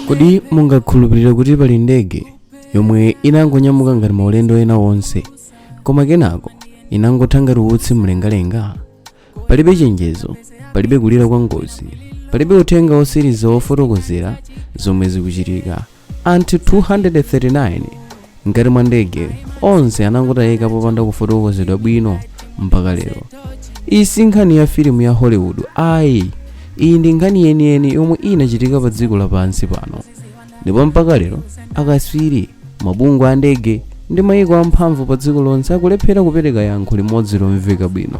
Kodi mungakhulupirire kuti pali ndege yomwe inangonyamuka ngati maulendo ena onse, koma kenako inangotha ngati utsi mlengalenga? Palibe chenjezo, palibe kulira kwa ngozi, palibe uthenga wotsiriza wofotokozera zomwe zikuchitika. Anthu 239 mkati mwa ndege onse anangotayika popanda kufotokozedwa bwino mpaka lero. Iyi si nkhani ya filimu ya Hollywood ayi, iyi ndi nkhani yeniyeni yomwe inachitika pa dziko lapansi pano. Ndipo mpaka lero akatswiri, mabungwe a ndege ndi mayiko amphamvu pa dziko lonse akulephera kupereka yankho limodzi lomveka bwino.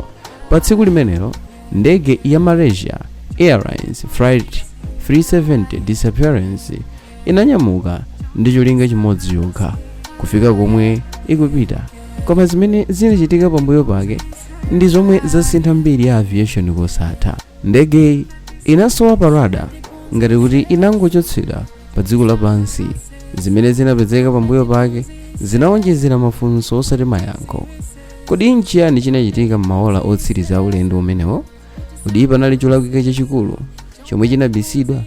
Pa tsiku limenelo, ndege ya Malaysia Airlines Flight 370 disappearance inanyamuka ndi cholinga chimodzi chokha, kufika komwe ikupita. Koma zimene zinachitika pambuyo pake ndi zomwe zasintha mbiri ya aviation kosatha. Ndegeyi inasowa pa radar ngati kuti inangochotsedwa pa dziko lapansi. Zimene zinapezeka pambuyo pake zinawonjezera mafunso osati mayankho. Kodi nchiyani chinachitika m'maola otsiriza a ulendo umenewo? Kodi panali cholakwika chachikulu chomwe chinabisidwa,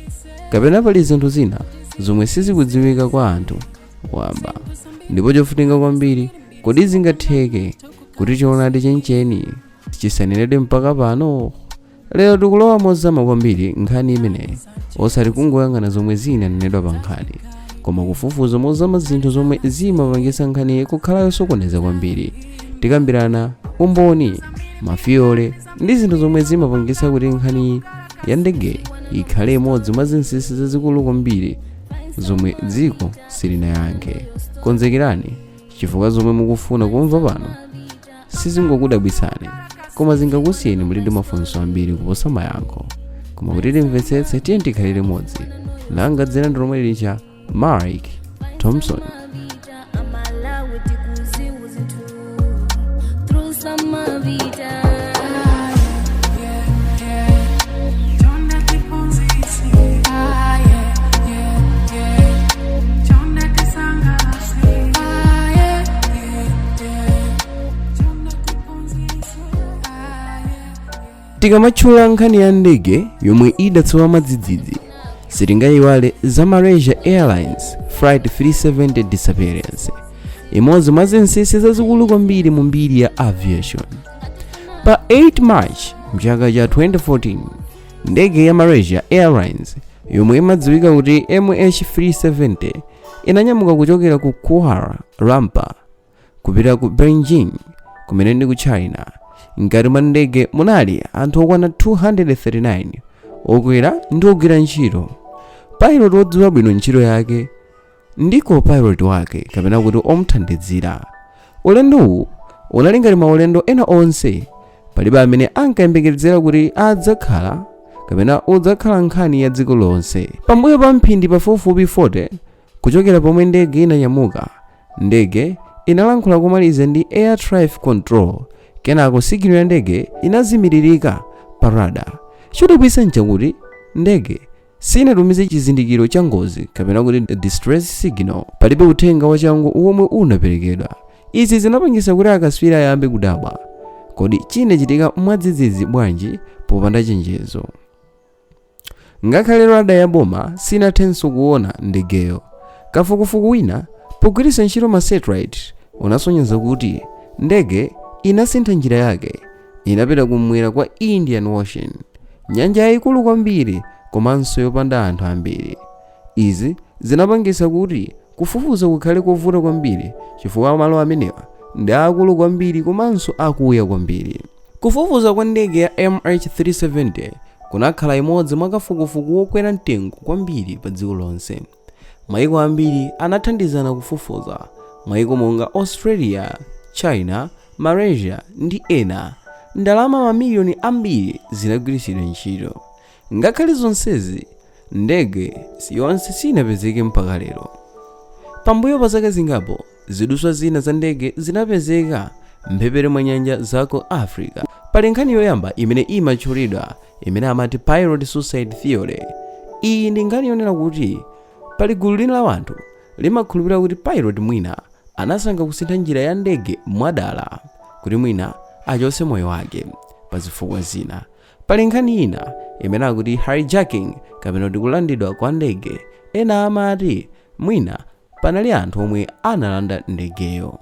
kapena pali zinthu zina zomwe sizikudziwika kwa anthu wamba? Ndipo chofunika kwambiri, kodi zingatheke kuti choonadi chenicheni chisanenedwe mpaka pano? Lero tikulowa mozama kwambiri nkhani imeneyi, osati kungoyang'ana zomwe zinanenedwa pa nkhani, koma kufufuza mozama zinthu zomwe zimapangitsa nkhaniyi kukhala yosokoneza kwambiri. Tikambirana umboni, ma theory ndi zinthu zomwe zimapangitsa kuti nkhani ya ndege ikhale imodzi mwa zinsinsi zazikulu kwambiri zomwe dziko silinayankhe. Konzekerani, chifukwa zomwe mukufuna kumva pano sizingokudabwitsani, koma zingakusiyeni muli ndi mafunso ambiri kuposa mayankho. Koma kuti timvetsetse, tiye tikhalire limodzi. Langa dzina ndi lomwe lija, Mike Thompson. Amalawi tikuziwa zinthu through Samavita. Tikamatchula nkhani ya ndege yomwe idatsowa mwadzidzidzi, sitingayiwale za Malaysia Airlines Flight 370 disappearance, imodzi mwa zinsinsi zazikulu kwambiri mu mbiri ya aviation. Pa 8 March mchaka cha 2014, ndege ya Malaysia Airlines yomwe imadziwika kuti MH370 inanyamuka kuchokera ku Kuala Lumpur kupita ku Beijing, kumene ndi ku China. Mkati mwa ndege munali anthu okwana 239, okwera ndi ogwira ntchito, pilot wodziwa bwino ntchito yake ndi co-pilot wake kapena kuti omuthandizira. Ulendowu unali ngati maulendo ena onse. Palibe amene ankayembekezera kuti adzakhala kapena udzakhala nkhani ya dziko lonse. Pambuyo pa mphindi pafupifupi 40 kuchokera pomwe ndege inanyamuka, ndege inalankhula komaliza ndi air traffic control. Kenako signal ya ndege inazimiririka pa radar. Chodabwitsa nchakuti ndege sinatumize chizindikiro cha ngozi kapena kuti distress signal. Palibe uthenga wachangu womwe unaperekedwa. Izi zinapangitsa kuti akatswiri ayambe kudabwa: kodi chinachitika mwadzidzidzi bwanji popanda chenjezo? Ngakhale radar ya boma sinathenso kuona ndegeyo. Kafukufuku wina pogwiritsa ntchito ma satellite unasonyeza kuti ndege inasintha njira yake, inapita kumwera kwa Indian Ocean, nyanja yayikulu kwambiri komanso yopanda anthu ambiri. Izi zinapangitsa kuti kufufuza kukhale kovuta kwambiri, chifukwa malo amenewa ndi akulu kwambiri komanso akuya kwambiri. Kufufuza kwa ndege ya MH370 kunakhala imodzi mwa kafukufuku wokwera mtengo kwambiri pa dziko lonse. Mayiko ambiri anathandizana kufufuza, mayiko monga Australia, China, Malaysia ndi ena. Ndalama mamiliyoni ambiri zinagwiritsidwa ntchito. Ngakhale zonsezi, ndege yonse sinapezeke mpaka lero. Pambuyo pa zaka zingapo, ziduswa zina za ndege zinapezeka mphepete mwa nyanja za ku Africa. Pali nkhani yoyamba imene imatchulidwa imene amati pilot suicide theory. Iyi ndi nkhani yonena kuti pali gulu lina la anthu limakhulupirira kuti pilot mwina anasankha kusintha njira ya ndege mwadala kuti mwina achotse moyo wake pa zifukwa zina. Pali nkhani ina imene akuti hijacking kapena kuti kulandidwa kwa ndege. Ena amati mwina panali anthu omwe analanda ndegeyo.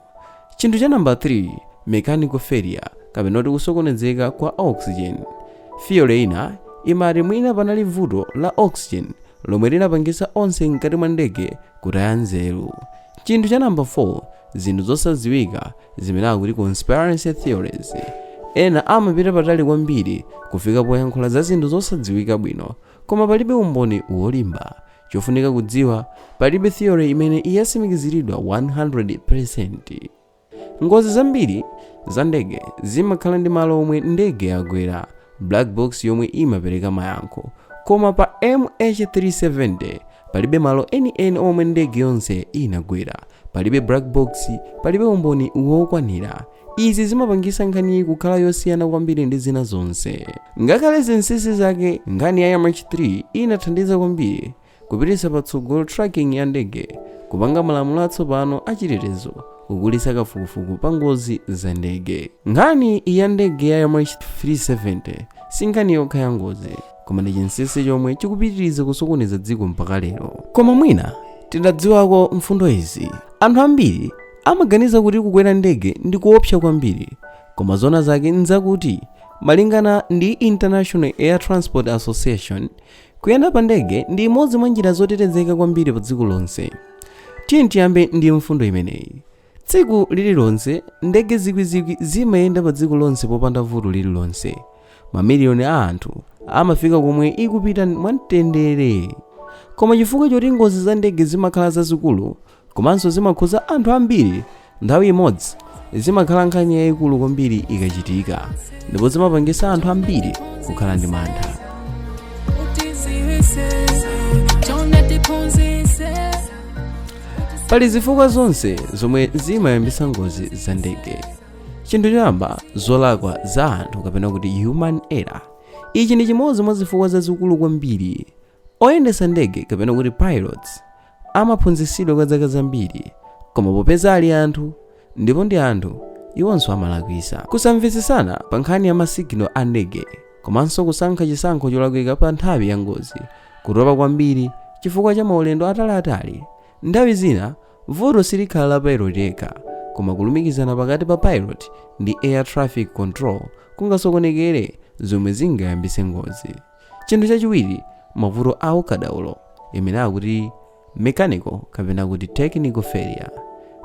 Chinthu cha namba 3, mechanical failure kapena kuti kusokonezeka kwa oxygen. Theory ina imati mwina panali vuto la oxygen lomwe linapangisa onse mkati mwa ndege kutaya nzeru. Chinthu cha namba 4, zinthu zosadziwika zimene akuti conspiracy theories. Ena amapita patali kwambiri kufika poyankhula za zinthu zosadziwika bwino, koma palibe umboni wolimba. Chofunika kudziwa, palibe theory imene yatsimikiziridwa 100%. Ngozi zambiri za ndege zimakhala ndi malo omwe ndege yagwera, black box yomwe imapereka mayankho. Koma pa MH370 palibe malo enieni omwe ndege yonse inagwera, palibe black box, palibe umboni wokwanira. Izi zimapangisa nkhaniyi kukhala yosiyana kwambiri ndi zina zonse. Ngakhale zinsinsi zake, nkhani ya MH3 inathandiza kwambiri kupititsa patsogolo tracking ya ndege, kupanga malamulo atsopano achitetezo, kukulitsa kafukufuku pa ngozi za ndege. Nkhani ya ndege ya MH370 si nkhani yokha ya ngozi, koma ndi chinsinsi chomwe chikupitiriza kusokoneza dziko mpaka lero. Koma mwina tidadziwako mfundo izi. Anthu ambiri amaganiza kuti kukwera ndege ndi kuopsa kwambiri, koma zona zake nzakuti malingana ndi International Air Transport Association, kuyenda pa ndege ndi imodzi mwa njira zotetezeka kwambiri pa dziko lonse. Tiye tiyambe ndi mfundo imeneyi. Tsiku lililonse ndege zikwizikwi zimayenda pa dziko lonse popanda vuto lililonse. Mamiliyoni a anthu amafika komwe ikupita mwamtendere. Koma chifukwa choti ngozi za ndege zimakhala zazikulu komanso zimakhuza anthu ambiri nthawi imodzi, zimakhala nkhani yayikulu kwambiri ikachitika, ndipo zimapangisa anthu ambiri kukhala ndi mantha. Utizise chonde, tiphunzise. Pali zifukwa zonse zomwe zimayambisa ngozi za ndege. Chinthu choyamba, zolakwa za anthu kapena kuti human error. Ichi ndi chimodzi mwa zifukwa zazikulu kwambiri. Oyendetsa ndege kapena kuti pilots amaphunzitsidwa kwa zaka zambiri, koma popeza ali anthu ndipo ndi anthu, iwonso amalakwisa. Kusamvetsesana pa nkhani ya ma signal a ndege, komanso kusankha chisankho cholakwika pa nthawi ya ngozi, kutopa kwambiri chifukwa cha maulendo ataliatali. Nthawi zina vuto silikhala la pilot yekha, koma kulumikizana pakati pa pilot ndi air traffic control kungasokonekere, zomwe zingayambise ngozi. Chinthu chachiwiri, mavuto a ukadaulo imene akuti mechanical kapena kuti technical failure.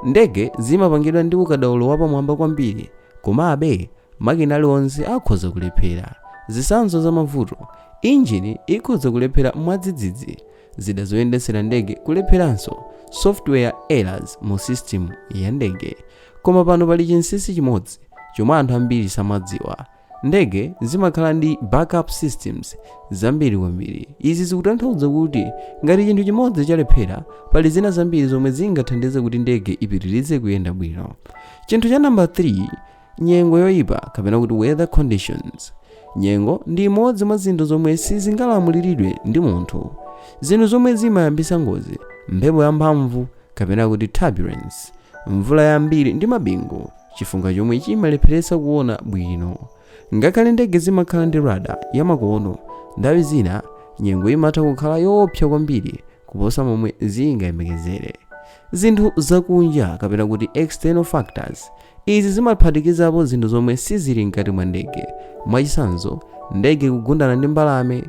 Ndege zimapangidwa ndi ukadaulo wapamwamba kwambiri, komabe makina aliwonse akhoza kulephera. Zitsanzo za mavuto: injini ikhoza kulephera mwadzidzidzi, zida zoyendetsera ndege kulepheranso, software errors mu system ya ndege. Koma pano pali chinsinsi chimodzi chomwe anthu ambiri samadziwa: ndege zimakhala ndi backup systems zambiri kwambiri. Izi zikutanthauza kuti ngati chinthu chimodzi chalephera, pali zina zambiri zomwe zingathandize kuti ndege ipitirize kuyenda bwino. Chinthu cha namba 3, nyengo yoyipa kapena kuti weather conditions. Nyengo ndi imodzi mwa zinthu zomwe sizingalamuliridwe ndi munthu, zinthu zomwe zimayambisa ngozi: mphepo yamphamvu kapena kuti turbulence, mvula yambiri ndi mabingu, chifunga chomwe chimalepheretsa kuona bwino. Ngakhale ndege zimakhala ndi radar yamakono, nthawi zina nyengo imatha kukhala yoopsa kwambiri kuposa momwe zingayembekezere. Zinthu zakunja kapena kuti external factors, izi zimaphatikizapo zinthu zomwe sizili mkati mwa ndege. Mwachitsanzo, ndege kugundana ndi mbalame,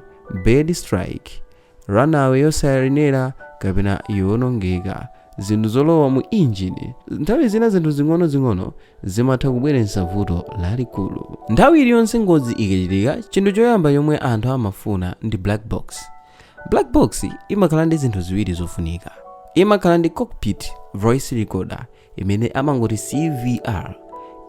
bird strike, runway yosayenera kapena yowonongeka, zinthu zolowa mu injini. Nthawi zina zinthu zing'ono-zing'ono zimatha kubweretsa vuto lalikulu. Nthawi iliyonse ngozi ikachitika, chinthu choyamba chomwe anthu amafuna ndi black box. Black box imakhala ndi zinthu ziwiri zofunika. Imakhala ndi cockpit voice recorder imene amangoti CVR,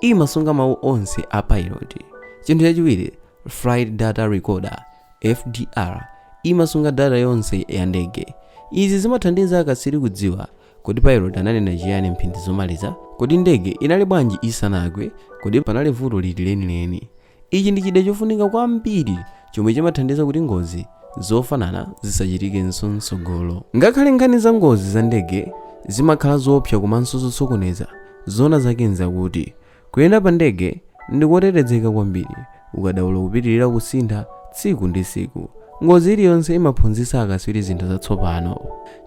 imasunga mawu onse a pilot. Chinthu chachiwiri, flight data recorder, FDR, imasunga data yonse ya ndege. Izi zimathandiza akatswiri kudziwa kodi pilot ananena chiyani mphindi zomaliza, kodi ndege inali bwanji isanagwe, kodi panali vuto liti lenileni. Ichi ndi chida chofunika kwambiri chomwe chimathandiza kuti ngozi zofanana zisachitikenso mtsogolo. Ngakhale nkhani za ngozi za ndege zimakhala zoopsa komanso zosokoneza, zona zake nzakuti kuyenda pa ndege ndikotetezeka kwambiri. Ukadaulo kupitirira kusintha tsiku ndi tsiku. Ngozi iliyonse imaphunzitsa akatswiri zinthu zatsopano.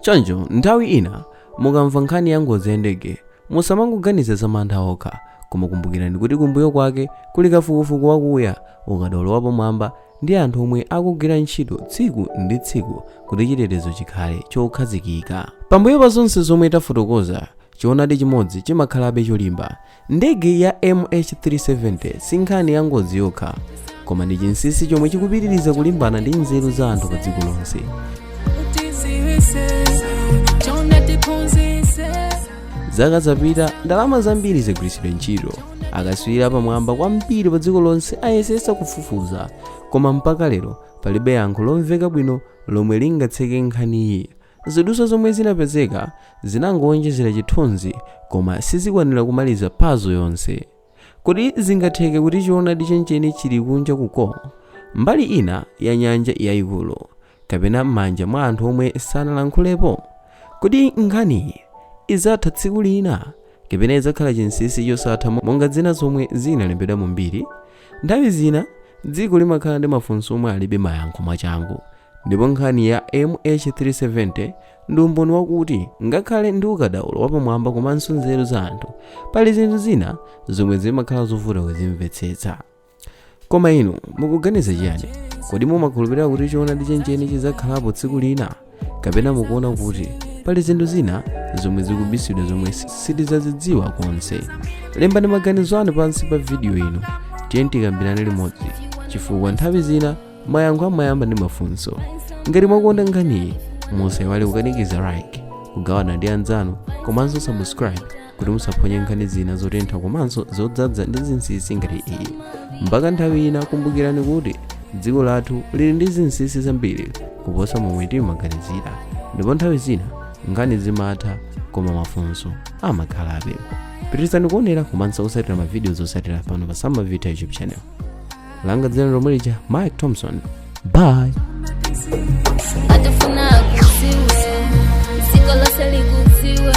Choncho nthawi ina mukamva nkhani ya ngozi ya ndege, musamangoganiza za mantha okha, koma kumbukirani kuti kumbuyo kwake kuli kafukufuku wakuya, ukadaulo wapamwamba ndi anthu omwe akugwira ntchito tsiku ndi tsiku kuti chitetezo chikhale chokhazikika. Pambuyo pa zonse zomwe tafotokoza, choonadi chimodzi chimakhalabe cholimba: ndege ya MH370 si nkhani ya ngozi yokha, koma ndi chinsinsi chomwe chikupitiriza kulimbana ndi nzeru za anthu pa dziko lonse. Utidziwitse, chonde tiphunzitse. Zaka zapita, ndalama zambiri zagwiritsidwa ntchito, akatswiri apamwamba kwambiri pa dziko lonse ayesetsa kufufuza, koma mpaka lero palibe yankho lomveka bwino lomwe lingatseke nkhaniyi. Zidutswa zomwe zinapezeka zinangowonjezera chithunzi, koma sizikwanira kumaliza puzzle yonse. Kodi zingatheke kuti choonadi chenicheni chili kunja kuko, mbali ina ya nyanja yayikulu, kapena m'manja mwa anthu omwe sanalankhulepo? Kodi nkhaniyi idzatha tsiku lina, kapena idzakhala chinsinsi chosatha monga zina zomwe zinalembedwa mu mbiri? Nthawi zina dziko limakhala ndi mafunso omwe alibe mayankho mwachangu, ndipo nkhani ya MH370 ndi umboni wakuti ngakhale ndi ukadaulo wapamwamba komanso nzeru za anthu, pali zinthu zina zomwe zimakhala zovuta kuzimvetsetsa. Koma inu mukuganiza chiyani? Kodi mumakhulupirira kuti choonadi chenicheni chidzakhalapo tsiku lina, kapena mukuona kuti pali zinthu zina zomwe zikubisidwa zomwe sitidzazidziwa konse? Lembani maganizo anu pansi pa vidiyo ino. Tiye tikambirane limodzi, chifukwa nthawi zina mayankho amayamba ndi mafunso. Ngati mwakonda nkhaniyi, musayiwale kukanikiza like, kugawana ndi anzanu komanso subscribe kuti musaphonye nkhani zina zotentha komanso zodzaza ndi zinsinsi ngati iyi. Mpaka nthawi ina, kumbukirani kuti dziko lathu lili ndi zinsinsi zambiri kuposa momwe timaganizira, ndipo nthawi zina nkhani zimatha koma mafunso amakhalabe. Pitirizani kuonera komanso kutsatira mavidiyo zotsatira pano pa Samavita YouTube channel. Langa dzina lomwe lija, Mike Thompson. Bye. Atufuna kuziwe, dziko lonse likudziwe.